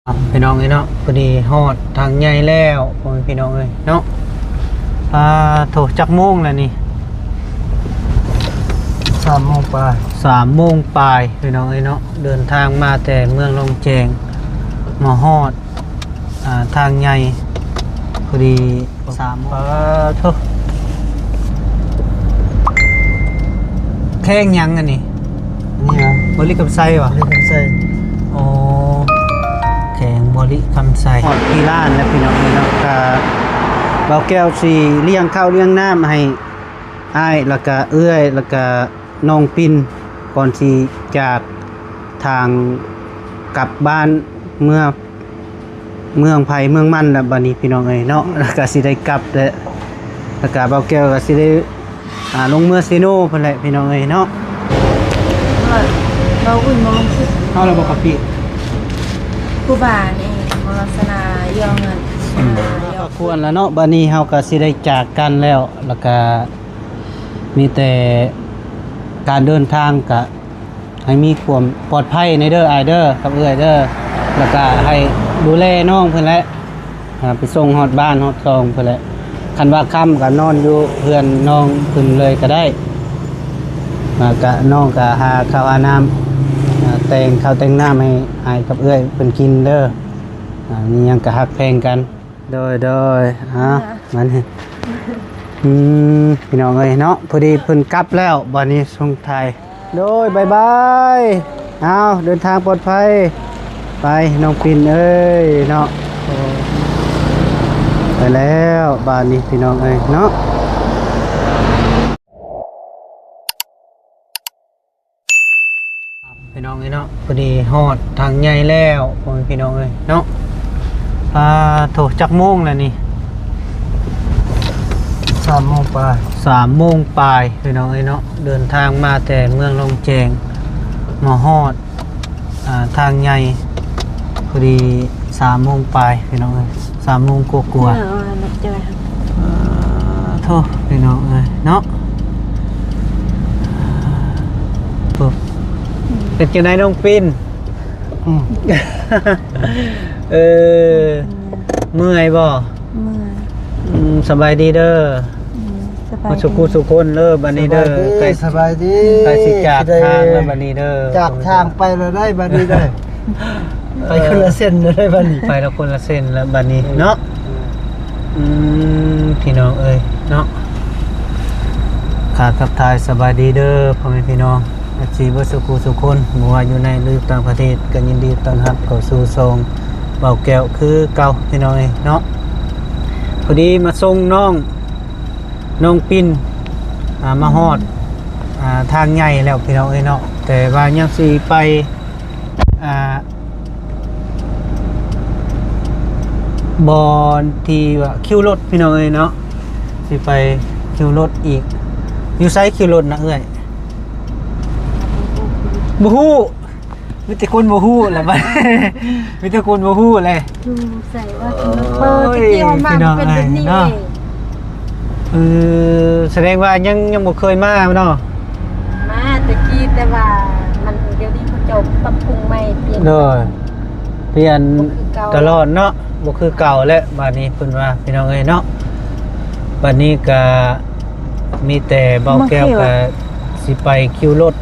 ພີ່ນ້ອງເອີຍເນາະ, ພໍດີຮອດທາງໃຫຍ່ແລ້ວ ພໍ່ແມ່ພີ່ນ້ອງເອີຍເນາະ. ອ່າ ໂທ້ ຈັກໂມງແລ້ວນີ້? ສາມໂມງປາຍ. ສາມໂມງປາຍ ພີ່ນ້ອງເອີຍເນາະ, ເດີນທາງມາແຕ່ເມືອງລ່ອງແຈ້ງ ມາຮອດ ອ່າ ທາງໃຫຍ່ ພໍດີ ສາມໂມງ. ປາໂທ້ ແຂວງຫຍັງອັນນີ້? ນີ້ຫຍັງ? ບໍລິຄຳໄຊຫວາ? ບໍລິຄຳໄຊ. ອໍ ແຂວງບໍລິຄຳໄຊ. ຮອດທີ່ຮ້ານແລ້ວ ພີ່ນ້ອງເອີຍເນາະ, ກະ ບ່າວແກ້ວຊິລ້ຽງເຂົ້າລ້ຽງນ້ຳໃຫ້ອ້າຍ ແລ້ວກະເອື້ອຍ ແລ້ວກະນ້ອງປິນ ກ່ອນຊິຈາກທາງກັບບ້ານເມືອ ເມືອງໃຜເມືອງມັນລະບາດນີ້ ພີ່ນ້ອງເອີຍເນາະ, ແລ້ວກະຊິໄດ້ກັບແລ້ວ, ແລ້ວກະບ່າວແກ້ວກະຊິໄດ້ ອ່າ ລົງເມືອເຊໂນພຸ້ນແຫຼະ ພີ່ນ້ອງເອີຍເນາະ. ເອົາລະບໍ່ກະປິ? ຄູບານີ້ ມໍລະສະນາ ຢອງເງິນ ອືມ ຄວນລະເນາະ. ບາດນີ້ເຮົາກະຊິໄດ້ຈາກກັນແລ້ວ, ແລ້ວກະມີແຕ່ການເດີນທາງກະ ໃຫ້ມີຄວາມປອດໄພແດ່ເດີອ້າຍເດີ ກັບເອື້ອຍເດີ, ແລ້ວກະໃຫ້ດູແລນ້ອງເພິ່ນແຫຼະ ອ່າ ໄປສົ່ງຮອດບ້ານຮອດຊ່ອງເພິ່ນແຫຼະ. ຄັນວ່າຄ່ຳກະນອນຢູ່ເຮືອນນ້ອງເພິ່ນເລີຍກະໄດ້, ແລ້ວກະນ້ອງກະຫາເຂົ້າຫານ້ຳ ອ່າ ແຕ່ງເຂົ້າແຕ່ງນ້ຳໃຫ້ອ້າຍກັບເອື້ອຍເພິ່ນກິນເດີ. ອ່າ ມີຫຍັງກະຮັກແພງກັນ. ໂດຍ ໂດຍ ອ່າ ອ່າ ມານີ້ ອືມ ພີ່ນ້ອງເອີຍເນາະ, ພໍດີເພິ່ນກັບແລ້ວ ບາດນີ້ສົ່ງທ້າຍ. ໂດຍ ບາຍບາຍ. ເອົາ ເດີນທາງປອດໄພ ໄປ ນ້ອງປິນເອີຍເນາະ. ໂອ້ ໄປແລ້ວ ບາດນີ້ ພີ່ນ້ອງເອີຍເນາະ. ພີ່ນ້ອງເອີຍເນາະ, ພໍດີຮອດທາງໃຫຍ່ແລ້ວ ພໍ່ແມ່ພີ່ນ້ອງເອີຍເນາະ. ອ່າ ໂທ້ ຈັກໂມງແລ້ວນີ້? ສາມໂມງປາຍ. ສາມໂມງປາຍ ພີ່ນ້ອງເອີຍເນາະ, ເດີນທາງມາແຕ່ເມືອງລ່ອງແຈ້ງ ມາຮອດ ອ່າ ທາງໃຫຍ່ ພໍດີ ສາມໂມງປາຍ ພີ່ນ້ອງເອີຍ, ສາມໂມງກວ່າໆ. ເອີ ເອົາມາເຈີ ອ່າ ໂທ້ ພີ່ນ້ອງເອີຍເນາະ. ໂອ້ ອືມ ເປັນຈັ່ງໃດນ້ອງປິນ? ອືມ ເອີ ເມື່ອຍບໍ່? ເມື່ອຍ. ອືມ ສະບາຍດີເດີ. ອືມ ສະບາຍດີ ໝົດສູ່ຜູ້ສູ່ຄົນເດີ ບາດນີ້ເດີ. ສະບາຍດີ ໃກ້ ສະບາຍດີ. ໃກ້ຊິຈາກທາງແລ້ວບາດນີ້ເດີ, ຈາກທາງໄປແລ້ວໄດ໋ບາດນີ້ເດີ. ໄປຄົນລະເສັ້ນແລ້ວໄດ໋ບາດນີ້, ໄປລະຄົນລະເສັ້ນແລ້ວບາດນີ້ເນາະ. ອືມ ພີ່ນ້ອງເອີຍເນາະ, ກາບທັກທາຍສະບາຍດີເດີ ພໍ່ແມ່ພີ່ນ້ອງ ເອັຟຊີ ເບິດສູ່ຜູ້ສູ່ຄົນ, ບໍ່ວ່າຢູ່ໃນ ຫຼື ຕ່າງປະເທດ ກໍຍິນດີຕ້ອນຮັບເຂົ້າສູ່ຊ່ອງບ່າວແກ້ວຄືເກົ່າ ພີ່ນ້ອງເອີຍເນາະ. ພໍດີມາສົ່ງນ້ອງ ນ້ອງປິນ ອ່າ ມາຮອດ ອ່າ ທາງໃຫຍ່ແລ້ວ ພີ່ນ້ອງເອີຍເນາະ, ແຕ່ວ່າຍັງຊິໄປ ອ່າ ບ່ອນທີ່ວ່າຄິວລົດ ພີ່ນ້ອງເອີຍເນາະ, ຊິໄປຄິວລົດອີກ. ຢູ່ໃສຄິວລົດນະເອື້ອຍ? ບໍ່ຮູ້. ມີແຕ່ຄົນບໍ່ຮູ້ແຫຼະບັດ, ມີແຕ່ຄົນບໍ່ຮູ້ແຫຼະ. ຢູ່ໃສວ່າ ໂອ້ຍ ເອີ ແຕ່ກີ້ເຮົາມາ ພີ່ນ້ອງ ເປັນແບບນີ້ເນາະ. ເອີ ສະແດງວ່າຍັງ ຍັງບໍ່ເຄີຍມາເນາະ. ມາແຕ່ກີ້ ແຕ່ວ່າມັນ ດຽວນີ້ເຂົາເຈົ້າປັບປຸງໃໝ່ ປ່ຽນ. ໂດຍ ປ່ຽນ ບໍ່ຄືເກົ່າ ຕະຫຼອດເນາະ, ບໍ່ຄືເກົ່າແລ້ວບາດນີ້ ເພິ່ນວ່າ ພີ່ນ້ອງເອີຍເນາະ. ບາດນີ້ກະ ມີແຕ່ບ່າວແກ້ວກະຊິໄປຄິວລົດ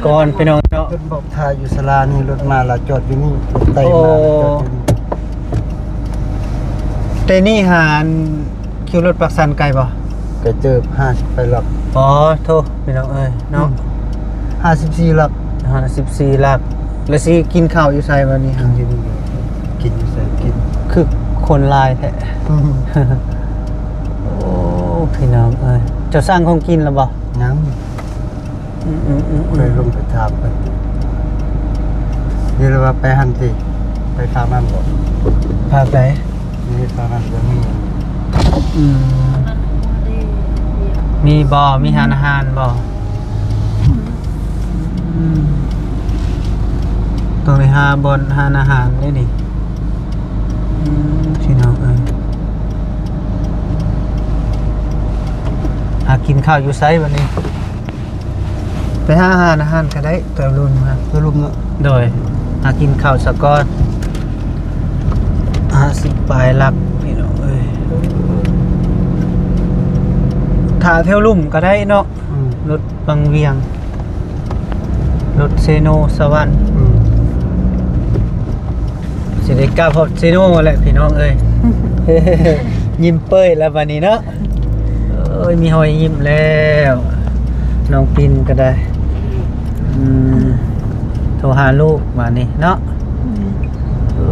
ກ່ອນ ພີ່ນ້ອງເນາະ. ເພິ່ນບອກຖ້າຢູ່ສາລານີ້, ລົດມາລະຈອດຢູ່ນີ້, ລົດໄຕ່ມາລະຈອດຢູ່ນີ້. ໂອ້ ແຕ່ນີ້ຫາ ອັນ ຄິວລົດປາກຊັນໄກບໍ່? ໄກເຕີບ, ຫ້າສິບປາຍຫຼັກ. ອໍ ໂທ້ ພີ່ນ້ອງເອີຍເນາະ. ອືມ ຫ້າສິບສີ່ຫຼັກ. ຫ້າສິບສີ່ຫຼັກ. ແລ້ວຊິກິນເຂົ້າຢູ່ໃສບາດນີ້? ກິນຢູ່ນີ້. ກິນຢູ່ໃສ? ກິນ ຄືຄົນຫຼາຍແທ້. ອືມ ໂອ້ ພີ່ນ້ອງເອີຍ, ເຈົ້າສັ່ງຂອງກິນແລ້ວບໍ່? ຍັງ. ອືມໆໆໆ ໄປລົງໄປຖາມເພິ່ນ. ນີ້ລະວ່າໄປຫັ້ນຕິ, ໄປທາງນັ້ນບໍ່? ພາໄປ? ນີ້ທາງນັ້ນກໍມີ. ອືມ ມີບໍ່? ມີຮ້ານອາຫານບໍ່? ອືມ ຕ້ອງໄດ້ຫາບ່ອນຮ້ານອາຫານເດ້ນີ້. ອືມ ພີ່ນ້ອງເອີຍ, ຫາກິນເຂົ້າຢູ່ໃສບາດນີ້? ໄປຫາຮ້ານອາຫານກໍໄດ້ ແຖວລຸ່ມນະ. ແຖວລຸ່ມເນາະ. ໂດຍ ຫາກິນເຂົ້າສາກ່ອນ. ປາຍຫຼັກພີ່ນ້ອງເອີຍ. ຖ້າແຖວລຸ່ມກໍໄດ້ເນາະ. ອືມ ລົດວັງວຽງ ລົດເຊໂນສະຫວັນ. ອືມ ຊິໄດ້ກັບຮອດເຊໂນແຫຼະພີ່ນ້ອງເອີຍ. ຍິ້ມເປີ້ຍແລ້ວບາດນີ້ເນາະ. ເອີຍ ມີຮອຍຍິ້ມແລ້ວ ນ້ອງປິນກໍໄດ້. ອືມ ໂທຫາລູກບາດນີ້ເນາະ. ອືມ ໂອ້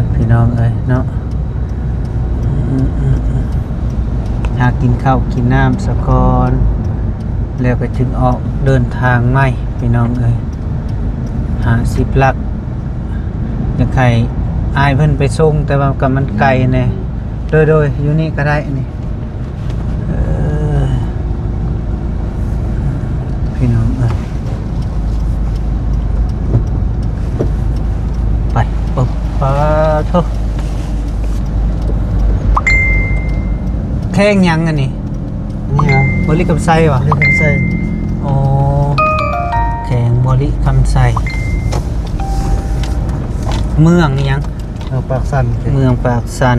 ຍ ພີ່ນ້ອງເອີຍເນາະ. ອືມ ຫາກິນເຂົ້າກິນນ້ຳສາກ່ອນ ແລ້ວກໍຈຶ່ງອອກເດີນທາງໃໝ່ພີ່ນ້ອງເອີຍ. ຫ້າສິບຫຼັກ ຢາກໃຫ້ອ້າຍເພິ່ນໄປສົ່ງ ແຕ່ວ່າກໍມັນໄກແດ່. ໂດຍໆ ຢູ່ນີ້ກໍໄດ້ນີ້. ເອີ ພີ່ນ້ອງເອີຍ ໄປ. ໂອ້ ປາໂທ ແຂວງຫຍັງອັນນີ້? ນີ້ຫວາ? ບໍລິຄຳໄຊຫວາ? ບໍລິຄຳໄຊ. ໂອ້ ແຂວງບໍລິຄຳໄຊ. ເມືອງອີ່ຫຍັງ? ເມືອງປາກຊັນ. ເມືອງປາກຊັນ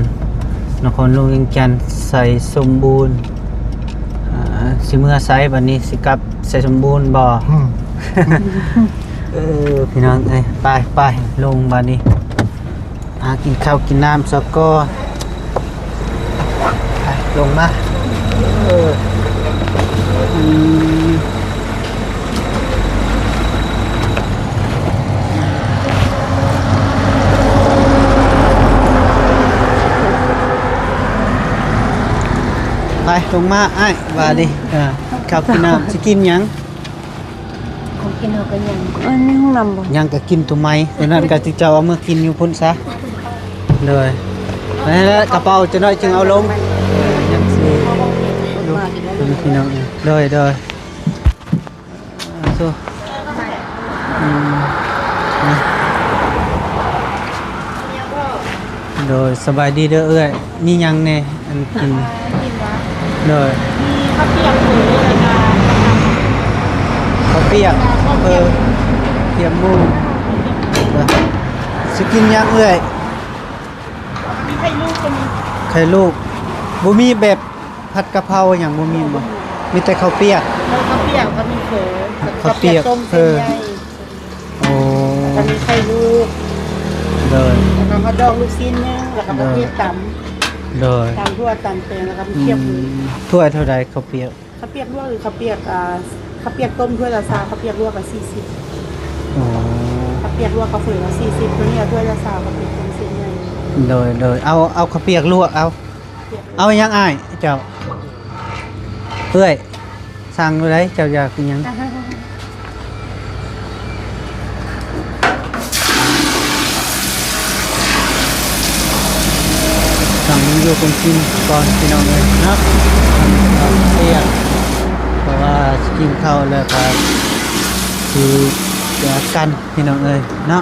ນະຄອນຫຼວງວຽງຈັນ ໄຊສົມບູນ. ອ່າ ຊິເມືອໃສບາດນີ້? ຊິກັບໄຊສົມບູນບໍ່? ອືມ ເອີ ພີ່ນ້ອງເອີຍ ໄປໆ ລົງບາດນີ້ ຫາກິນເຂົ້າກິນນ້ຳສາກ່ອນ. ໄປ ລົງມາ. ເອີ ອືມ ໄປ ລົງມາອ້າຍ ບາດນີ້. ເອີ ເຂົ້າກິນນ້ຳ ຊິກິນຫຍັງ? ຂອງກິນເຮົາກໍຍັງ ເອີ ໃນຫ້ອງນ້ຳບໍ່? ຍັງກໍກິນໂຕໃໝ່ ໂຕນັ້ນກໍຊິເຈົ້າເອົາເມືອກິນຢູ່ພຸ້ນຊະ. ໂດຍ ນັ້ນແຫຼະ ກະເປົາຈັກໜ້ອຍຈຶ່ງເອົາລົງ. ເອີ ຍັງຊິ ພີ່ນ້ອງ. ໂດຍ ໂດຍ. ໂອ້ ອືມ ນະ ໂດຍ ສະບາຍດີເດີເອື້ອຍ. ມີຫຍັງແດ່ອັນກິນ? ກິນຫວາ? ໂດຍ ມີເຂົ້າປຽກ ເຝີ ແລ້ວກະ ເຂົ້າປຽກ ເຝີ ກຽມໝູ. ຊິກິນຫຍັງເອື້ອຍ? ມີໄຂ່ລູກກໍມີ. ໄຂ່ລູກ ບໍ່ມີແບບ ຜັດກະເພົາຫຍັງບໍ່ມີບໍ່? ມີແຕ່ເຂົ້າປຽກ. ເອີ ເຂົ້າປຽກກໍມີເຝີ ເຂົ້າປຽກ ເຂົ້າປຽກຕົ້ມ ເຝີ ເສັ້ນໃຫຍ່. ໂອ້ ແລ້ວກໍມີໄຂ່ລູກ. ໂດຍ ແລ້ວກໍຮອດດອກລູກຊີ້ນໜຶ່ງ ແລ້ວກໍປະເພດຕຳ. ໂດຍ ຕຳຖົ່ວຕຳແຕງ ແລ້ວກໍມີຄຽບໝູ. ອືມ ຖ້ວຍເທົ່າໃດເຂົ້າປຽກ? ເຂົ້າປຽກລວກ ຫຼື ເຂົ້າປຽກ ອ່າ ເຂົ້າປຽກຕົ້ມຖ້ວຍລະຊາວ ເຂົ້າປຽກລວກກໍສີ່ສິບ. ໂອ້ ເຂົ້າປຽກລວກກັບເຝີກໍສີ່ສິບ ໂຕນີ້ຖ້ວຍລະຊາວ ເຂົ້າປຽກຕົ້ມເສັ້ນໃຫຍ່. ໂດຍ ໂດຍ ເອົາ ເອົາເຂົ້າປຽກລວກເອົາ. ເອົາຫຍັງອ້າຍເຈົ້າ? ເອື້ອຍ ສັ່ງໂລດໃດ ເຈົ້າຢາກກິນຫຍັງ? ສັ່ງຢູ່ກິນກິນກ່ອນພີ່ນ້ອງເອີຍເນາະ. ເຂົ້າປຽກ ເພາະວ່າກິນເຂົ້າແລ້ວກໍຊິຈາກກັນ ພີ່ນ້ອງເອີຍເນາະ.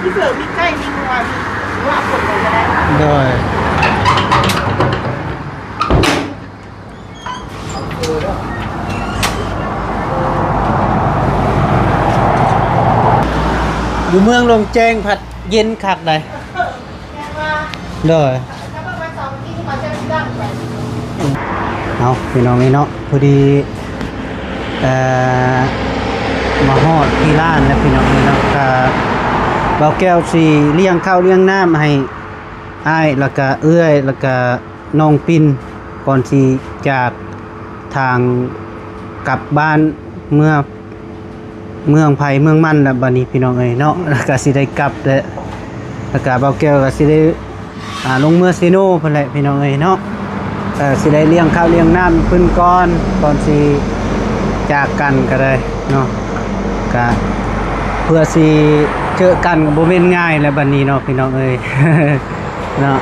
ມີເຝີ ມີໄກ່ ມີງົວ ມີງົວ ເອົາຄົນໄປກໍໄດ້. ໂດຍ ຢູ່ເມືອງໂລ່ງແຈ້ງພັດເຢັນຄັກໃດ໋. ໂດຍ ເອົາ ພີ່ນ້ອງເອີຍເນາະ ພໍດີ ເອີ ມາຮອດທີ່ຮ້ານແລ້ວພີ່ນ້ອງເອີຍເນາະ. ກະ ບ່າວແກ້ວຊິລ້ຽງເຂົ້າລ້ຽງນ້ຳໃຫ້ອ້າຍ ແລ້ວກະເອື້ອຍ ແລ້ວກະນ້ອງປິ່ນ ກ່ອນຊິຈາກທາງກັບບ້ານເມືອ ເມືອງໃຜເມືອງມັນລະບາດນີ້ພີ່ນ້ອງເອີຍເນາະ. ແລ້ວກະຊິໄດ້ກັບແລ້ວ ແລ້ວກະບ່າວແກ້ວກະຊິໄດ້ ອ່າ ລົງເມືອເຊໂນພຸ້ນແຫຼະພີ່ນ້ອງເອີຍເນາະ. ເອີ ຊິໄດ້ລ້ຽງເຂົ້າລ້ຽງນ້ຳເພິ່ນກ່ອນ ກ່ອນຊິຈາກກັນກໍໄດ້ເນາະ. ກະເພື່ອຊິເຈີກັນກໍບໍ່ແມ່ນງ່າຍແຫຼະບາດນີ້ເນາະພີ່ນ້ອງເອີຍເນາະ.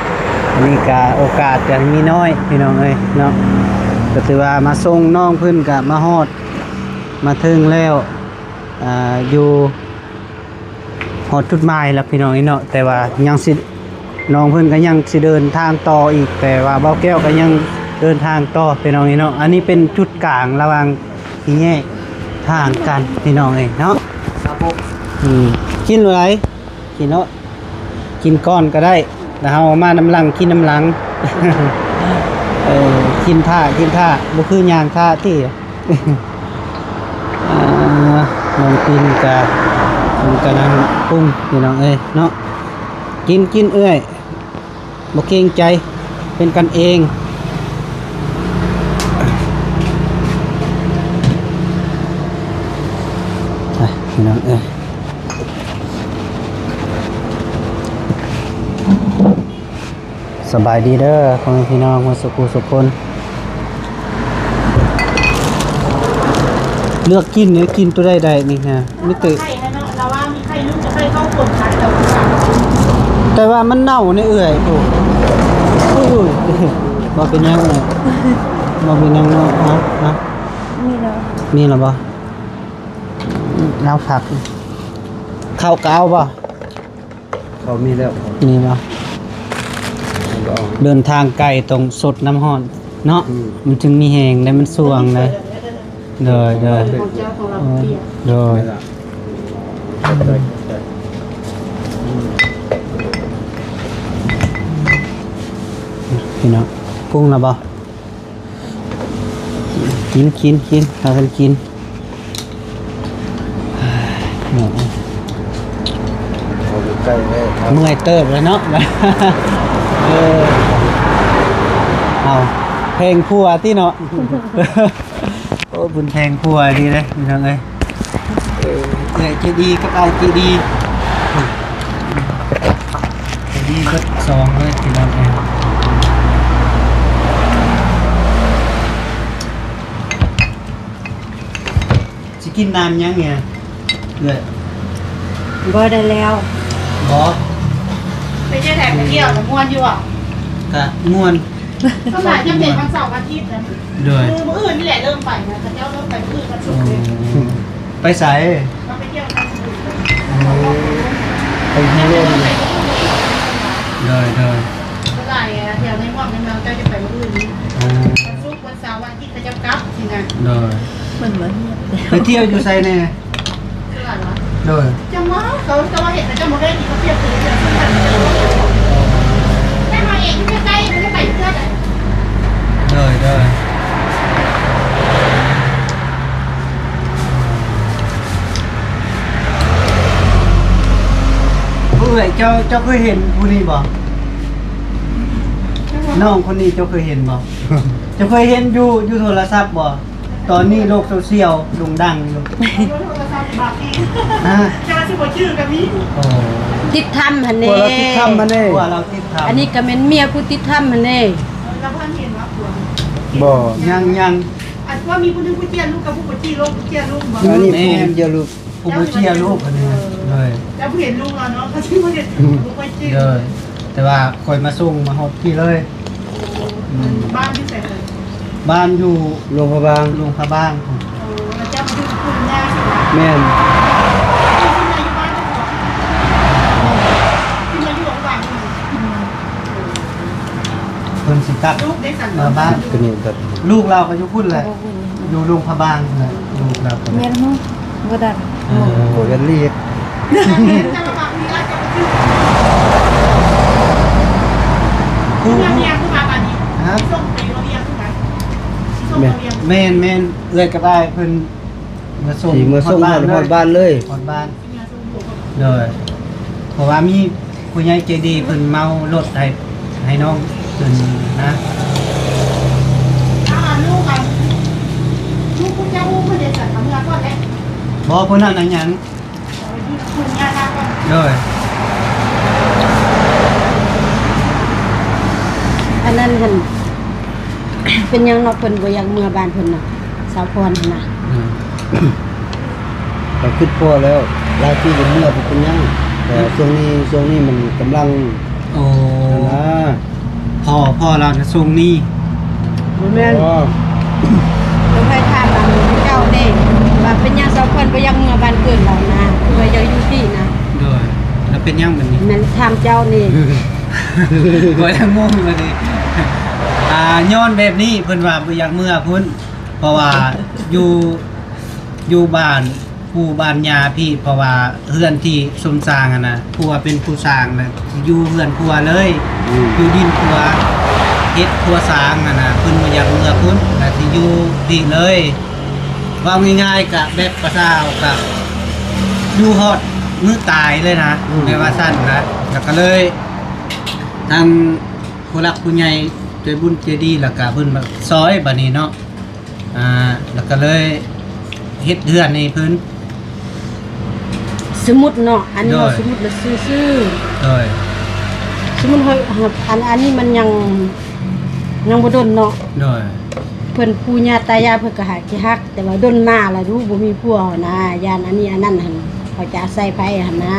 ອັນນີ້ກະໂອກາດກະມີນ້ອຍພີ່ນ້ອງເອີຍເນາະ. ກໍຖືວ່າມາສົ່ງນ້ອງເພິ່ນກະມາຮອດ ມາເຖິງແລ້ວ ອ່າ ຢູ່ ຮອດຈຸດໝາຍແລ້ວພີ່ນ້ອງເອີຍເນາະ. ແຕ່ວ່າຍັງຊິ ນ້ອງເພິ່ນກໍຍັງຊິເດີນທາງຕໍ່ອີກ ແຕ່ວ່າບ່າວແກ້ວກໍຍັງເດີນທາງຕໍ່ພີ່ນ້ອງເອີຍເນາະ. ອັນນີ້ເປັນຈຸດກາງລະຫວ່າງສີ່ແຍກທາງກັນພີ່ນ້ອງເອີຍເນາະ. ອືມ ກິນໂລດໃດ໋ ກິນເນາະ ກິນກ່ອນກໍໄດ້. ເຮົາມານຳຫຼັງ ກິນນຳຫຼັງ ເອີ ກິນຖ້າ ກິນຖ້າ ບໍ່ຄືຍ່າງຖ້າຕິ. ອ່າ ນ້ອງປິນກະ ເພິ່ນກຳລັງປຸງ ພີ່ນ້ອງເອີຍເນາະ. ກິນ ກິນເອື້ອຍ ບໍ່ເກງໃຈ ເປັນກັນເອງ. ໄປ ພີ່ນ້ອງເອີຍ. ສະບາຍດີເດີພໍ່ແມ່ພີ່ນ້ອງໝົດສູ່ຜູ້ສູ່ຄົນ. ເລືອກກິນເດີ ກິນຕົວໃດໄດ້ນີ້ຮະ ມີແຕ່ໄຂ່ຫັ້ນເນາະ ລະວ່າມີໄຂ່ລູກກັບໄຂ່ເຂົ້າກົນຂາຍແລ້ວ ແຕ່ວ່າມັນເນົ່າໃນເອື້ອຍໂອ້. ໂອ້ຍ ບໍ່ເປັນຫຍັງເອື້ອຍ ບໍ່ເປັນຫຍັງເນາະ. ເອົາ ເອົາ ມີແລ້ວ ມີແລ້ວບໍ່? ເອົາຜັກ ເຂົ້າກໍເອົາບໍ່? ເຂົາມີແລ້ວ ມີແລ້ວ. ເດີນທາງໄກຕ້ອງຊົດນ້ຳຮ້ອນເນາະ ອືມ ມັນຈຶ່ງມີແຮງ ແລະມັນຊ່ວງເດ້. ໂດຍ ໂດຍ ຂອງເຈົ້າຂອງເຮົາ ໂດຍ ພີ່ນ້ອງ ປຸງແລ້ວບໍ່? ກິນ ກິນ ກິນ ພາກັນກິນ. ເອົາຢູ່ໃກ້ແລ້ວ ເມື່ອຍເຕີບແລ້ວເນາະ. ເອີ ເອົາ ແພງຜົວຕິເນາະ. ໂອ້ ບຸນແພງຜົວດີເດ້ພີ່ນ້ອງເອີຍ. ເອີ ເອື້ອຍໃຈດີກັບອ້າຍໃຈດີ ໃຈດີເບິດສອງເລີຍພີ່ນ້ອງເອີຍ. ຊິກິນນ້ຳຫຍັງນີ້ນະເອື້ອຍ? ບໍ່ໄດ້ແລ້ວ ບໍ່ ເປັນຈັ່ງໃດໄປທ່ຽວນະ ມ່ວນຢູ່ບໍ່? ກະມ່ວນ ສ່ວນຫຼາຍຈະເປັນວັນເສົາວັນອາທິດນະ. ໂດຍ ມື້ ມື້ອື່ນນີ້ແຫຼະເລີ່ມໄປນະ ເຂົາເຈົ້າເລີ່ມໄປມື້ອື່ນວັນສຸກເລີຍ. ອໍ ໄປໃສ? ເຮົາໄປທ່ຽວກັນ. ໂອ້ ໄປເຮັດ ໂດຍ ໂດຍ ສ່ວນຫຼາຍແຖວໃນເມືອງໃນເມືອງເຈົ້າຈະໄປມື້ອື່ນນີ້. ອໍ ວັນສຸກ ວັນເສົາ ວັນອາທິດ ເຂົາເຈົ້າກັບຊີ້ນະ. ໂດຍ ເພິ່ນບໍ່ຮຽບ ໄປທ່ຽວຢູ່ໃສແດ່? ຄືວ່າເນາະ ໂດຍ ຈັ່ງວ່າເຂົາ ເຂົາເຈົ້າວ່າເຫັນເຂົາເຈົ້າບໍ່ໄດ້ກິນເຂົ້າປຽກຄືກັນ ແຕ່ເຮົາເອງຢູ່ໃກ້ໆ ບໍ່ໄດ້ໄປເທື່ອໃດ. ໂດຍ ໂດຍ ຜູ້ເອື້ອຍ ເຈົ້າ ເຈົ້າເຄີຍເຫັນຜູ້ນີ້ບໍ່? ນ້ອງຄົນນີ້ເຈົ້າເຄີຍເຫັນບໍ່? ເຈົ້າເຄີຍເຫັນຢູ່ ຢູ່ໂທລະສັບບໍ່? ຕອນນີ້ໂລກໂຊຊຽວໂດ່ງດັງຢູ່. ໂທລະສັບບາງທີ ຮະ ເຈົ້າຊິບໍ່ຈື່ກໍມີ. ໂອ້ ຕິດຖ້ຳຫັ້ນເດ້ ພວກລາວຕິດຖ້ຳຫັ້ນເດ້ ພວກລາວຕິດຖ້ຳ. ອັນນີ້ກໍແມ່ນເມຍຜູ້ຕິດຖ້ຳຫັ້ນເດ້. ເອີ ລາວບໍ່ທັນເຫັນວ່າຜົວ ບໍ່ ຍັງ ຍັງ. ອັນວ່າມີຜູ້ໜຶ່ງຜູ້ເຈ້ຍລູກກັບຜູ້ບໍ່ເຈ້ຍລູກ ເຈ້ຍລູກບໍ່? ອັນນີ້ ແມ່ນ ຜູ້ບໍ່ເຈ້ຍລູກ. ຜູ້ບໍ່ເຈ້ຍລູກຫັ້ນນະ. ໂດຍ ເຈົ້າບໍ່ເຫັນລູກລາວເນາະ ເຂົາຊິບໍ່ເຫັນ ອືມ ບໍ່ຄ່ອຍຈື່. ໂດຍ ແຕ່ວ່າຂ້ອຍມາສົ່ງມາຮອດພີ້ເລີຍ. ອືມ ບ້ານຢູ່ໃສເອີຍ? ບ້ານຢູ່ຫຼວງພະບາງ. ຫຼວງພະບາງ. ໂອ້ ແລ້ວເຈົ້າມາຢູ່ພຸ້ນຍາວຊິ? ແມ່ນ. ເຈົ້າຊິມາຢູ່ບ້ານເຈົ້າຂອງ ຊິມາຢູ່ຫຼວງພະບາງ. ອືມ ເພິ່ນຊິກັບ ລູກໄດ້ສັນ ມາບ້ານ. ກໍນີ້ກໍ ລູກລາວກໍຢູ່ພຸ້ນແຫຼະ ຢູ່ຫຼວງພະບາງແຫຼະ ລູກລາວກໍ ແມ່ນບໍ່? ບໍ່ໄດ້ ເອີ ບໍ່ໄດ້ເລີຍ. ແມ່ນ ແມ່ນ ເອື້ອຍກັບອ້າຍເພິ່ນມາສົ່ງ ຊິມາສົ່ງຮອດບ້ານເລີຍ ຮອດບ້ານ. ໂດຍ ເພາະວ່າມີຜູ້ໃຫຍ່ໃຈດີເພິ່ນເໝົາລົດໃຫ້ ໃຫ້ນ້ອງເພິ່ນນະ. ເອົາ ອັນລູກ ອັນລູກເພິ່ນຈະຮູ້ເພິ່ນໄດ້ສັກເມືອກ່ອນແຫຼະ. ບໍ່ ເພິ່ນນັ້ນຫຍັງ. ໂດຍ ອັນນັ້ນຫັ້ນ ເປັນຫຍັງເນາະ ເພິ່ນບໍ່ຢາກເມືອບ້ານເພິ່ນນະ ສາວພອນຫັ້ນນະ. ອືມ ກໍຄິດພໍແລ້ວ ຫຼາຍປີກໍເມືອບໍ່ເປັນຫຍັງ ແຕ່ ອືມ ຊ່ວງນີ້ ຊ່ວງນີ້ມັນກຳລັງ ໂອ້ ຫັ້ນນະ. ພໍ່ ພໍ່ລາວນະສົ່ງໜີ. ບໍ່ແມ່ນ ເອີ ເພິ່ນເຄີຍຖາມອັນເຈົ້າເດ້ ວ່າເປັນຫຍັງສາວພອນບໍ່ຢາກເມືອບ້ານເກີດລາວນະ ຄືວ່າຢາກຢູ່ພີ້ນະ. ໂດຍ ແລ້ວເປັນຫຍັງບັດນີ້? ແມ່ນຖາມເຈົ້ານີ້. ຂ້ອຍລະງົງບັດນີ້. ອ່າ ຍ້ອນແບບນີ້ ເພິ່ນວ່າບໍ່ຢາກເມືອພຸ້ນ ເພາະວ່າຢູ່ ຢູ່ບ້ານ ປູ່ບ້ານຍ່າພີ້ ເພາະວ່າເຮືອນທີ່ສົມສ້າງຫັ້ນນະ ຜົວເປັນຜູ້ສ້າງນະ ຊິຢູ່ເຮືອນຜົວເລີຍ ອືມ ຢູ່ດິນຜົວ ເຮັດຄົວສ້າງຫັ້ນນະ ເພິ່ນບໍ່ຢາກເມືອພຸ້ນ ລະຊິຢູ່ພີ້ເລີຍ. ເວົ້າງ່າຍໆ ກະແບບພາສາເຮົາກະຢູ່ຮອດມື້ຕາຍເລີຍນະ ອືມ ແບບວ່າຊັ້ນນະ. ລະກະເລີຍ ທາງຜູ້ຫຼັກຜູ້ໃຫຍ່ໃຈບຸນໃຈດີ ລະກະເພິ່ນມາຊ່ອຍບາດນີ້ເນາະ ອ່າ ລະກະເລີຍເຮັດເຮືອນໃຫ້ເພິ່ນ. ສົມມຸດເນາະ ອັນນີ້ເຮົາ ໂດຍ ສົມມຸດລະຊື່ໆ ໂດຍ ສົມມຸດເຮົາ ອັນ ອັນນີ້ມັນຍັງ ຍັງບໍ່ດົນເນາະ ໂດຍ ເພິ່ນປູ່ຍ່າຕາຍາຍເພິ່ນກະຫາກຊິຮັກ ແຕ່ວ່າດົນມາລະດູບໍ່ມີຜົວຫັ້ນນະ ຢ້ານອັນນີ້ອັນນັ້ນຫັ້ນ ເຂົາຈະອາໄສໃຜຫັ້ນນະ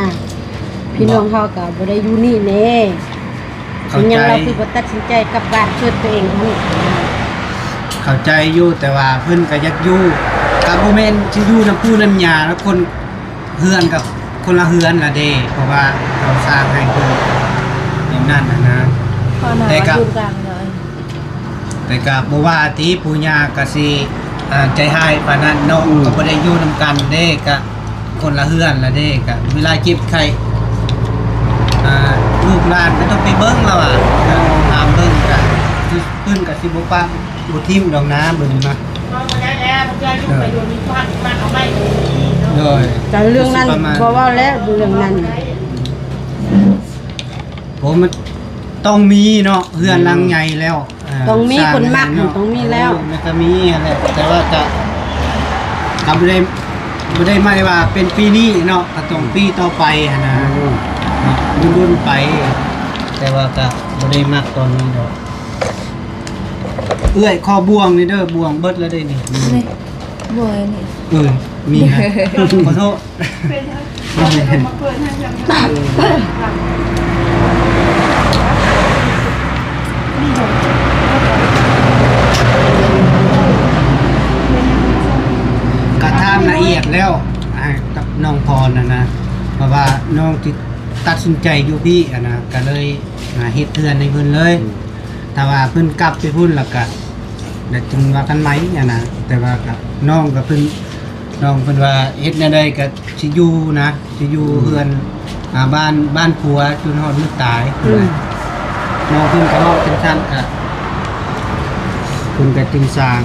ພີ່ນ້ອງເຮົາກະບໍ່ໄດ້ຢູ່ນີ້ແນ່. ເຂົ້າໃຈ ເປັນຫຍັງລາວຄືບໍ່ຕັດສິນໃຈກັບບ້ານເກີດຕົວເອງຫັ້ນ? ເຂົ້າໃຈຢູ່ ແຕ່ວ່າເພິ່ນກະຢາກຢູ່ ກະບໍ່ແມ່ນຊິຢູ່ນຳປູ່ນຳຍ່າ ລະຄົນ ເຮືອນກັບຄົນລະເຮືອນລະເດ້ ເພາະວ່າເຮົາສ້າງໃຫ້ເພິ່ນແບບນັ້ນຫັ້ນນະ ແຕ່ກະ ແຕ່ກະບໍ່ວ່າຕິ ປູ່ຍ່າກະຊິ ອ່າ ໃຈຮ້າຍປານນັ້ນເນາະ ອືມ ກະບໍ່ໄດ້ຢູ່ນຳກັນເດ້ ກະຄົນລະເຮືອນລະເດ້ ກະເວລາເຈັບໄຂ້ ອ່າ ລູກຫຼານກະຕ້ອງໄປເບິ່ງລະວ່າ ເອີ ຕາມເບິ່ງ ກະເພິ່ນກະຊິບໍ່ປະ ບໍ່ຖິ້ມດອກນາ ເບິ່ງມາ ເວົ້າບໍ່ໄດ້ແລ້ວ ເພື່ອຢູ່ໄປຢູ່ມີຄວາມມັກເອົາໄມ້ ໂດຍ ກະເລື່ອງນັ້ນບໍ່ເວົ້າແລ້ວ ເລື່ອງນັ້ນ ໂອ້ ມັນຕ້ອງມີເນາະ ເຮືອນຫຼັງໃຫຍ່ແລ້ວ ເອີ ຕ້ອງມີຄົນມັກ ຕ້ອງມີແລ້ວ ມັນກະມີຫັ້ນແຫຼະ ແຕ່ວ່າກະ ກະບໍ່ໄດ້ ບໍ່ໄດ້ໝາຍວ່າເປັນປີນີ້ເນາະ ກະຕ້ອງປີຕໍ່ໄປຫັ້ນນະ ອືມ ເນາະ ດົນໆໄປ ແຕ່ວ່າກະບໍ່ໄດ້ມັກຕອນນີ້ດອກ. ເອື້ອຍ ຂໍບ່ວງນີ້ເດີ ບ່ວງເບິດແລ້ວເດ້ນີ້ ນີ້ ບ່ວງອັນນີ້ ເອີ ມີນະ ຂໍໂທດ ເປັນຫຍັງ ເອົາມາເປີດໃຫ້ຈັ່ງ ກະຖາມລະອຽດແລ້ວ ອ່າ ກັບນ້ອງພອນຫັ້ນນະ ເພາະວ່ານ້ອງຕິດ ຕັດສິນໃຈຢູ່ພີ້ຫັ້ນນະ ກະເລີຍ ອ່າ ເຮັດເຮືອນໃຫ້ເພິ່ນເລີຍ ອືມ ຖ້າວ່າເພິ່ນກັບໄປພຸ້ນລະກະ ລະຈຶ່ງວ່າກັນໃໝຫັ້ນນະ ແຕ່ວ່າກະ ນ້ອງກະເພິ່ນ ນ້ອງເພິ່ນວ່າເຮັດແນວໃດກະຊິຢູ່ນະ ຊິຢູ່ ອືມ ເຮືອນ ອ່າ ບ້ານ ບ້ານຜົວຈົນຮອດມື້ຕາຍ ອືມ ນ້ອງເພິ່ນກະເວົ້າຈັ່ງຊັ້ນ ກະ ເພິ່ນກະຈຶ່ງສ້າງ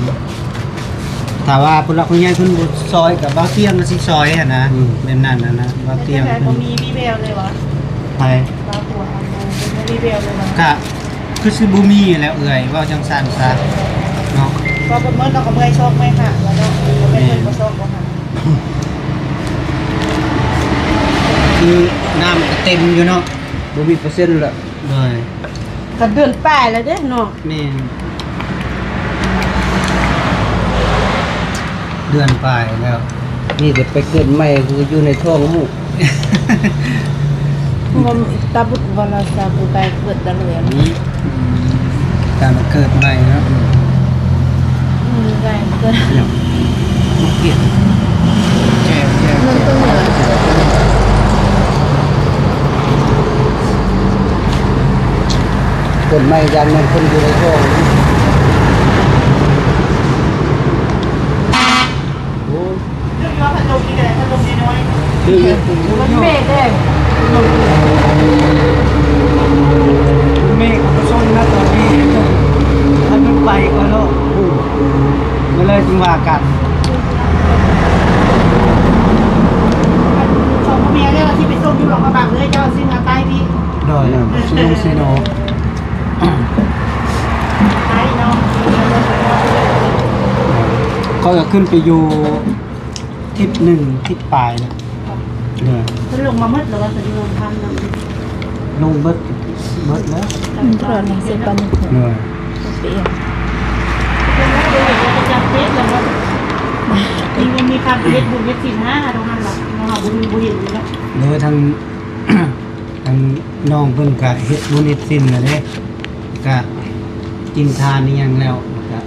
ຖ້າວ່າຜູ້ຫຼັກຜູ້ໃຫຍ່ເພິ່ນບໍ່ຊ່ອຍ ກະບ່າວຕຽງກະຊິຊ່ອຍຫັ້ນນະ ອືມ ແບບນັ້ນຫັ້ນນະ ບ່າວຕຽງ ເຮັດຈັ່ງໃດ ເພິ່ນ ບໍ່ມີວີ່ແວວເລີຍຫວາ? ໃຜ? ບ່າວຜົວຫັ້ນ ບໍ່ມີວີ່ແວວເລີຍຫວາ? ກະຄືຊິບໍ່ມີແລ້ວເອື້ອຍ ເວົ້າຈັ່ງຊັ້ນຊະເນາະ ເວົ້າບໍ່ໝົດເນາະ ກະເມື່ອຍຊອກເມື່ອຍຫາແລ້ວເນາະ ບໍ່ແມ່ນເພິ່ນບໍ່ຊອກບໍ່ຫາ ຄືນ້ຳກະເຕັມຢູ່ເນາະ ບໍ່ມີເປີເຊັນລະ ໂດຍ ກະເດືອນປາຍແລ້ວເດ້ເນາະ ແມ່ນ ເດືອນປາຍແລ້ວ ນີ້ກະໄປເກີດໃໝ່ ຄືຢູ່ໃນທ້ອງລູກ ຕາບຸດວາລະສາບຸໄກເກີດຕະເຫຼືອນ ອືມ ການມາເກີດໃໝ່ເນາະ ອືມ ອືມ ໄດ້ເກີດ ຫຍັງ ມາກຽດ ແຈກ ແຈກ ເງິນຕົວເໜືອ ເກີດໃໝ່ຢ້ານແມ່ນຄົນຢູ່ໃນທ້ອງ ໂອ້ ຖືກຢູ່ ພັດລົມນີ້ກະໄດ້ ພັດລົມນ້ອຍໆ ຖືກຢູ່ ມັນເມດເດ້ ເມດກະບໍ່ຊົນນະຕອນນີ້ ຖ້າມັນໄປກ່ອນເນາະ ອືມ ມື້ເລີຍຈຶ່ງວ່າກັນ ສອງຜົວເມຍເດີ ຊິໄປສົ່ງຢູ່ຫຼວງພະບາງເລີຍ ເຈົ້າຊິມາໃຕ້ພີ້ ໂດຍ ຊິລົງເຊໂນ ຂ້ອຍກະຂຶ້ນໄປຢູ່ທິດໜຶ່ງ ທິດປາຍແລ້ວ ໂດຍ ເພິ່ນລົງມາໝົດແລ້ວວ່າ ເພິ່ນລົງທາງນັ້ນ ລົງເບິດ ເບິດແລ້ວ ອືມ ໂດຍ ເພິ່ນບໍ່ເຫັນວ່າຈຳເປັນແລ້ວເນາະ ມີເງິນມີຄຳໄປເຮັດບຸນເຮັດສິນຫາ ເຮົາຫັ້ນລະ ເຮົາບໍ່ມີ ບໍ່ເຫັນຢູ່ແລ້ວ ໂດຍ ທາງ ທາງນ້ອງເພິ່ນກະເຮັດບຸນເຮັດສິນແລ້ວເດ້ ກະກິນທານອີ່ຫຍັງແລ້ວ ກະ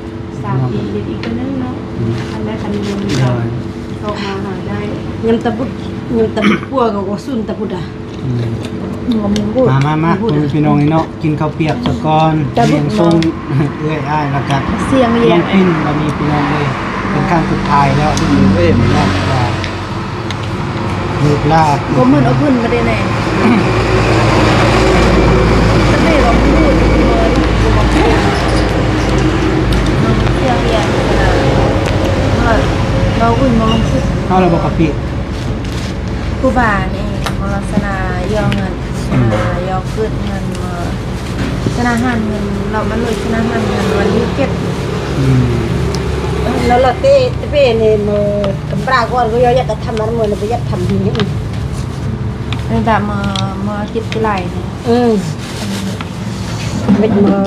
ສາມປີເຮັດອີກເທື່ອໜຶ່ງເນາະ ອືມ ອັນໃດຄັນມີເງິນມີຄຳ ໂດຍ ຊອກຫາຫາໄດ້ ຍາມຕາບຸດ ຍາມຕາບຸດປົວກະບໍ່ຊຸນຕາບຸດອະ ອືມ ມາ ມາ ມາ ພີ່ນ້ອງເນາະ ກິນເຂົ້າປຽກສາກ່ອນ ຕາບຸດ ລ້ຽງສົ່ງເອື້ອຍອ້າຍ ລະກະ ສຽງລຽງ ນ້ອງປິ້ນ ບາດນີ້ພີ່ນ້ອງເອີຍ ເປັນຄັ້ງສຸດທ້າຍແລ້ວ ເອີຍ ວ່າ ລູກຫຼານ ກໍມັນເອົາເພິ່ນມາໄດ້ແນ່ ຕະເບກອອກພູດເລີຍ ເສຍຫຽນນະ ເວົ້າ ເວົ້າອື່ນບໍ່ລົງຄລິບ ເອົາແລ້ວບໍ່ກະປິ ຄູບານີ້ ເວົ້າລັກສະນະຢອກເງິນ ອືມ ອ່າ ຢອກເກີດເງິນ ທະນາຄານເງິນ ລາວມາລວຍທະນາຄານເງິນວັນທີເຈັດ ອືມ ແລ້ວລາວເຕະ ເຕະເປນີ້ ມື້ກຳປາກ່ອນກໍຢາກທຳມັນ ມື້ນີ້ບໍ່ຢາກທຳຢູ່ນີ້ ແບບມື້ ມື້ອາທິດທີ່ໄລ່ນີ້ ອືມ ເປັນມື້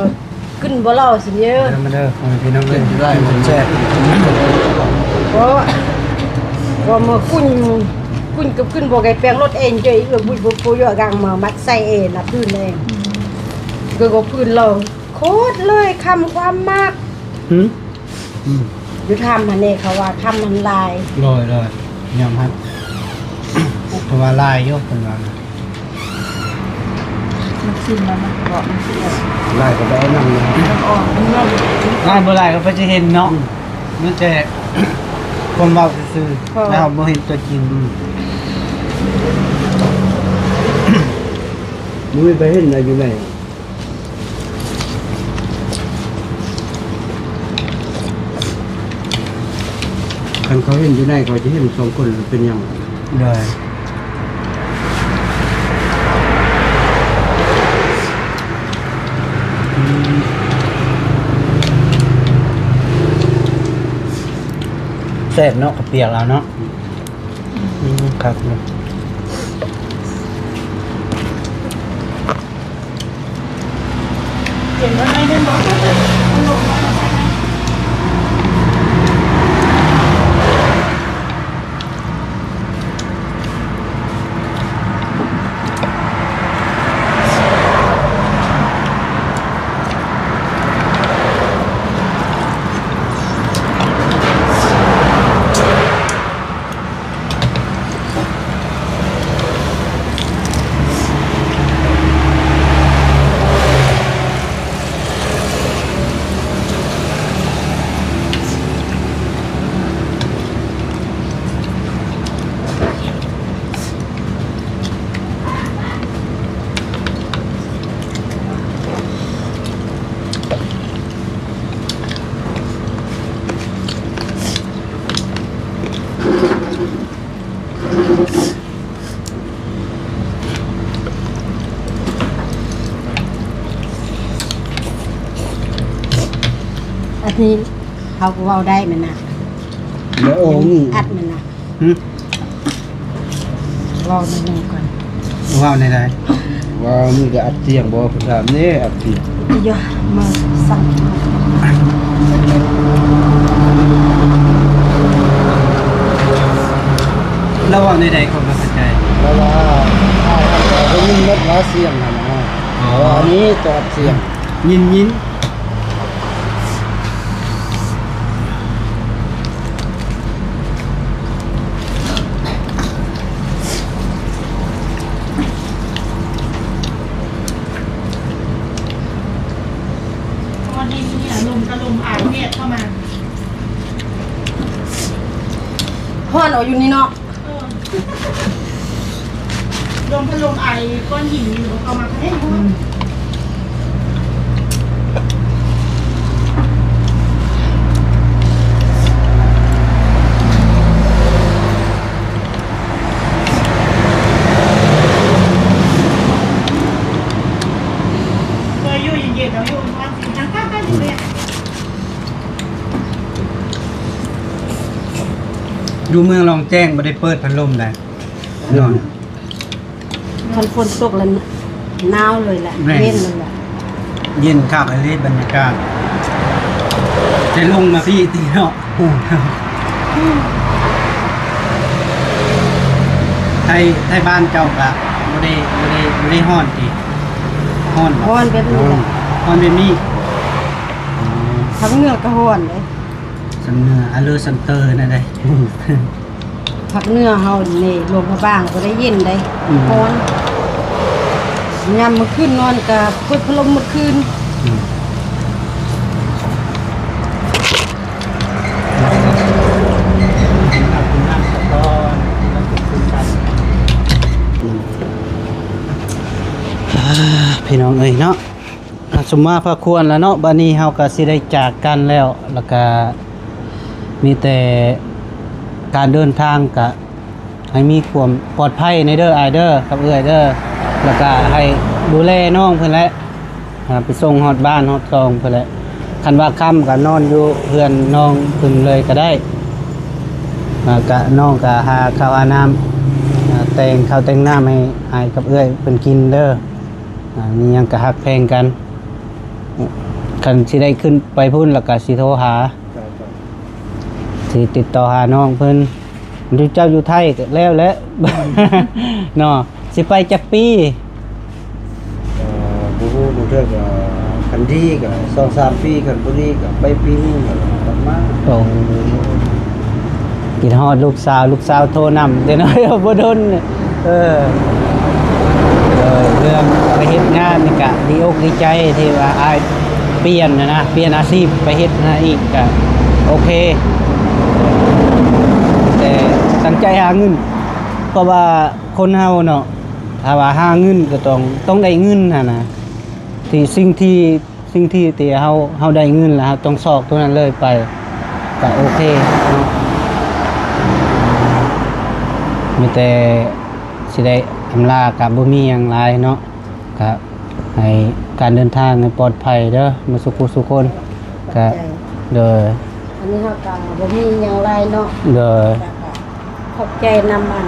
ຂຶ້ນບໍ່ເລົ່າຊິເດີ ມາເດີ ພໍ່ແມ່ພີ່ນ້ອງເອີຍ ແຊບ ໂອ້ ວ່າມາກຸ້ນ ກຸ້ນກັບຂຶ້ນບໍ່ໄກແປງລົດເອງເຈີ ອີກເອື້ອບຸຍບໍ່ໂປຢອກກາງມາມັດໃສ່ເອນະພື້ນເອງ ກໍ ກໍພື້ນລອງໂຄດເລີຍ ຄຳຄວາມມາກ ຫື ອືມ ຢູ່ຖ້ຳຫັ້ນເດ ເຂົາວ່າຖ້ຳມັນຫຼາຍ ໂດຍ ໂດຍ ຍອມຮັບ ເພາະວ່າຫຼາຍຢູ່ ເພິ່ນວ່າ ມັນຊິມາ ມັນເກາະ ມັນຊິເອົາ ຫຼາຍກໍໄດ້ນຳເນາະ ມັນອອກ ມັນງອກ ຫຼາຍບໍ່ຫຼາຍກໍໄປຊິເຫັນເນາະ ອືມ ມີແຕ່ຄົນເວົ້າຊື່ໆ ແລ້ວບໍ່ເຫັນຕົວຈິງ ອືມ ບໍ່ມີໃຜເຫັນນະຢູ່ໃນ ຄັນເຂົາເຫັນຢູ່ໃນ ເຂົາຈະເຫັນສອງຄົນເປັນຫຍັງ ໂດຍ ອືມ ແຊບເນາະ ເຂົ້າປຽກລາວເນາະ ອືມ ຄັກເນາະ. ອັນນີ້ເຮົາກໍເວົ້າໄດ້ແມ່ນນະ ແລ້ວ ອັດແມ່ນນະ ຫື ເວົ້າໜ້ອຍໜຶ່ງກ່ອນ ເວົ້າແນວໃດ? ວ່າມີກະອັດສຽງບໍ່? ເພິ່ນຖາມເດ້ ອັດສຽງ ເດຍ ມາສັ່ງ ລາວເວົ້າແນວໃດກໍບໍ່ເຂົ້າໃຈ? ລາວວ່າ ເຮົາໄດ້ຍິນໝົດວ່າສຽງຫັ້ນນະ ອໍ ແຕ່ວ່າອັນນີ້ຕ້ອງອັດສຽງ ຍິນ ຍິນ. ພໍດີນີ້ ລົມກະລົມ ອາຍແດດເຂົ້າມາ ຮ້ອນເອົາຢູ່ນີ້ເນາະ. ເອີ ລົມພັດລົມໄອກ້ອນຫີນຢູ່ ເຂົ້າມາກະແຮງຮ້ອນ ອືມ ເຄີຍຢູ່ເຢັນໆ ເອົາຢູ່ຮ້ອນ ຢູ່ເມືອງລ່ອງແຈ້ງບໍ່ໄດ້ເປີດພັດລົມໃດ ນອນ ຄັນຝົນຕົກລະໜາວເລີຍແຫຼະ ແມ່ນ ເຢັນເລີຍແຫຼະ ເຢັນຄັກອີ່ຫຼີບັນຍາກາດ ແຕ່ລົງມາພີ້ຕິເນາະ ອືມ ໄທ ໄທບ້ານເຈົ້າກະບໍ່ໄດ້ ບໍ່ໄດ້ ບໍ່ໄດ້ຮ້ອນຕິ ຮ້ອນບໍ່? ຮ້ອນແບບນີ້ແຫຼະ ຮ້ອນແບບນີ້ ອໍ ທາງເໜືອກະຮ້ອນເດ້ ຊຳເໜືອ ອາເລີ ຊຳເຕີ ແນວໃດ? ພາກເໜືອເຮົານີ້ ຫຼວງພະບາງກໍໄດ້ເຢັນໄດ໋ ອືມ ຮ້ອນ ຍາມມື້ຄືນນອນກະເປີດພັດລົມໝົດຄືນ ອືມ ກິນເຂົ້າກິນນ້ຳສະກ່ອນ ແລ້ວກໍຄືນກັນ. ພີ່ນ້ອງເອີຍເນາະ ກະສົມມາພາຄວນແລ້ວເນາະ ບາດນີ້ເຮົາກະຊິໄດ້ຈາກກັນແລ້ວ ແລ້ວກະມີແຕ່ການເດີນທາງກະໃຫ້ມີຄວາມປອດໄພແດ່ເດີອ້າຍເດີ ກັບເອື້ອຍເດີ ແລ້ວກະໃຫ້ດູແລນ້ອງເພິ່ນແຫຼະ ອ່າ ໄປສົ່ງຮອດບ້ານຮອດຊ່ອງເພິ່ນແຫຼະ ຄັນວ່າຄ່ຳກະນອນຢູ່ເຮືອນນ້ອງເພິ່ນເລີຍກະໄດ້ ອ່າ ກະ ນ້ອງກະຫາເຂົ້າຫານ້ຳ ອ່າ ແຕ່ງເຂົ້າແຕ່ງນ້ຳໃຫ້ອ້າຍກັບເອື້ອຍເພິ່ນກິນເດີ ອ່າ ມີຫຍັງກະຮັກແພງກັນ ຄັນຊິໄດ້ຂຶ້ນໄປພຸ້ນລະກະຊິໂທຫາ ຊິຕິດຕໍ່ຫານ້ອງເພິ່ນ ຢູ່ ເຈົ້າຢູ່ໄທກະແລ້ວແຫຼະ ເນາະ ຊິໄປຈັກປີ? ເອີ ບໍ່ຮູ້ ບາງເທື່ອກະ ຄັນດີກະສອງສາມປີ ຄັນບໍ່ດີກະໄປປີໜຶ່ງ ແລ້ວກັບມາ. ໂອ້ ຄິດຮອດລູກສາວ ລູກສາວໂທນຳ ແຕ່ນ້ອຍບໍ່ດົນ ເອີ ເອີ ເລື່ອງໄປເຮັດງານນີ້ກະດີອົກດີໃຈທີ່ວ່າອ້າຍປ່ຽນນະນະ ປ່ຽນອາຊີບໄປເຮັດນະອີກກະໂອເຄ ແຕ່ຕັ້ງໃຈຫາເງິນ ເພາະວ່າຄົນເຮົາເນາະ ຖ້າວ່າຫາເງິນກະຕ້ອງ ຕ້ອງໄດ້ເງິນຫັ້ນນະ ທີ່ ສິ່ງທີ່ ສິ່ງທີ່ ທີ່ເຮົາ ເຮົາໄດ້ເງິນແລ້ວ ເຮົາຕ້ອງຊອກໂຕນັ້ນເລີຍໄປ ກະໂອເຄເນາະ ມີແຕ່ຊິໄດ້ອຳລາ ກະບໍ່ມີຫຍັງຫຼາຍເນາະ ກະໃຫ້ການເດີນທາງໃຫ້ປອດໄພເດີ ໝົດສູ່ຜູ້ສູ່ຄົນ ກະ ຂອບໃຈ ໂດຍ ອັນນີ້ເຮົາກະບໍ່ມີຫຍັງຫຼາຍເນາະ ໂດຍ ກະ ຂອບໃຈນຳອັນ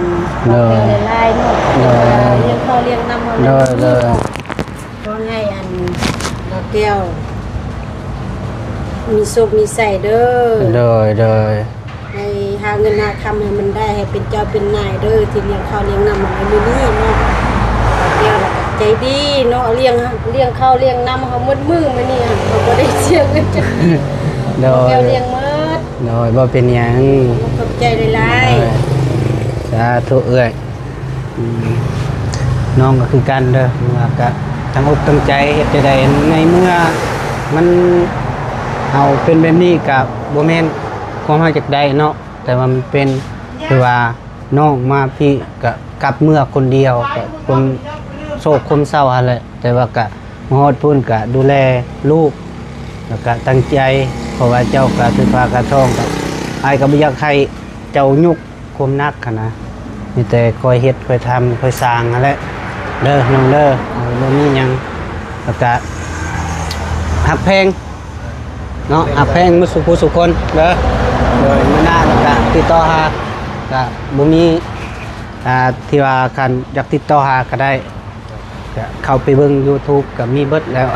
ໂດຍ ຫຼາຍໆເນາະ ໂດຍ ທີ່ວ່າລ້ຽງເຂົ້າລ້ຽງນ້ຳເຮົາ ໂດຍ ໂດຍ ເນາະ ຂໍໃຫ້ອັນ ລາວແກ້ວ ມີໂຊກມີໄຊເດີ ໂດຍ ໂດຍ ໃຫ້ຫາເງິນຫາຄຳໃຫ້ມັນໄດ້ ໃຫ້ເປັນເຈົ້າເປັນນາຍເດີ ທີ່ລ້ຽງເຂົ້າລ້ຽງນ້ຳໃຫ້ມື້ນີ້ເນາະ ລາວແກ້ວລະກະໃຈດີເນາະ ລ້ຽງ ລ້ຽງເຂົ້າລ້ຽງນ້ຳເຮົາໝົດມື້ມື້ນີ້ ເຮົາບໍ່ໄດ້ເສຍເງິນຈັກ ໂດຍ ລາວແກ້ວລ້ຽງໝົດ ໂດຍ ບໍ່ເປັນຫຍັງ ຂອບໃຈຫຼາຍໆ ໂດຍ ສາທຸເອື້ອຍ ອືມ ນ້ອງກະຄືກັນເດີ ວ່າກະຕັ້ງອົກຕັ້ງໃຈ ເຮັດຈັ່ງໃດ ໃນເມື່ອມັນ ເຮົາເປັນແບບນີ້ກະບໍ່ແມ່ນຄວາມເຮົາຢາກໄດ້ເນາະ ແຕ່ວ່າມັນເປັນ ຄືວ່ານ້ອງມາພີ້ກະກັບເມືອຄົນດຽວ ກະຄວາມໂສກຄວາມເສົ້າຫັ້ນແຫຼະ ແຕ່ວ່າກະ ມາຮອດພຸ້ນກະດູແລລູກ ແລ້ວກະຕັ້ງໃຈ ເພາະວ່າເຈົ້າກະຖືພາກະທ້ອງ ກະ ອ້າຍກະບໍ່ຢາກໃຫ້ເຈົ້າຍົກຄວາມໜັກຫັ້ນນະ ມີແຕ່ຄ່ອຍເຮັດຄ່ອຍທຳຄ່ອຍສ້າງຫັ້ນແຫຼະເດີນ້ອງເດີ ເອີ ບໍ່ມີຫຍັງ ແລ້ວກະຮັກແພງເນາະ ຮັກແພງໝົດສູ່ຜູ້ສູ່ຄົນເດີ ໂດຍ ມື້ໜ້າກະຕິດຕໍ່ຫາ ກະບໍ່ມີ ອ່າ ທີ່ວ່າຄັນຢາກຕິດຕໍ່ຫາກະໄດ້ ກະເຂົ້າໄປເບິ່ງຢູທູບກະມີເບິດແລ້ວ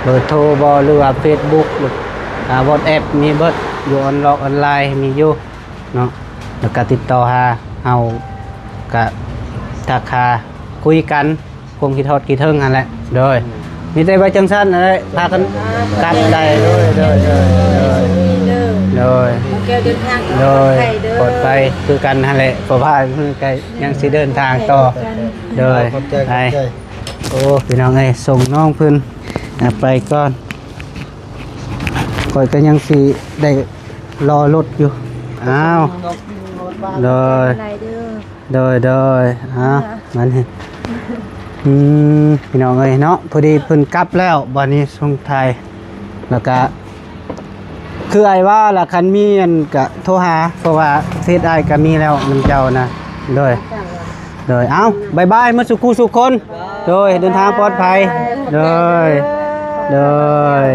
ເບີໂທບໍ ຫຼືວ່າເຟສບຸກ ຫຼື ອ່າ ວັອດແອັບ ມີເບິດ ຢູ່ອອນລອກອອນລາຍມີຢູ່ເນາະ ແລ້ວກະຕິດຕໍ່ຫາເຮົາ ກະທັກຫາຄຸຍກັນ ຄວາມຄິດຮອດຄິດເຖິງຫັ້ນແຫຼະ ໂດຍ ມີແຕ່ວ່າຈັ່ງຊັ້ນຫັ້ນແຫຼະ ພາກັນກັບໄດ້ ໂດຍ ໂດຍ ໂດຍ ໂດຍ ໂດຍ ແກ້ວເດີນທາງ ໂດຍ ປອດໄພເດີ ປອດໄພຄືກັນຫັ້ນແຫຼະ ເພາະວ່າມື້ໃກ້ຍັງຊິເດີນທາງຕໍ່ ໂດຍ ຂອບໃຈ ຂອບໃຈ ໂອ້ ພີ່ນ້ອງເອີຍ ສົ່ງນ້ອງເພິ່ນ ອ່າ ໄປກ່ອນ ຂ້ອຍກະຍັງຊິໄດ້ລໍລົດຢູ່ ອ້າວ ໂດຍ ໂດຍ ໂດຍ ອ້າວ ມັນ ອືມ ພີ່ນ້ອງເອີຍເນາະ ພໍດີເພິ່ນກັບແລ້ວ ບາດນີ້ສົ່ງໄທ ແລ້ວກະ ຄືອ້າຍວ່າລະ ຄັນມີອັນກະໂທຫາ ເພາະວ່າເຟສອ້າຍກະມີແລ້ວນຳເຈົ້ານະ ໂດຍ ໂດຍ ເອົ້າ ບາຍບາຍ ໝົດສູ່ຄູ່ສູ່ຄົນ ໂດຍ ເດີນທາງປອດໄພ ໂດຍ ໂດຍ.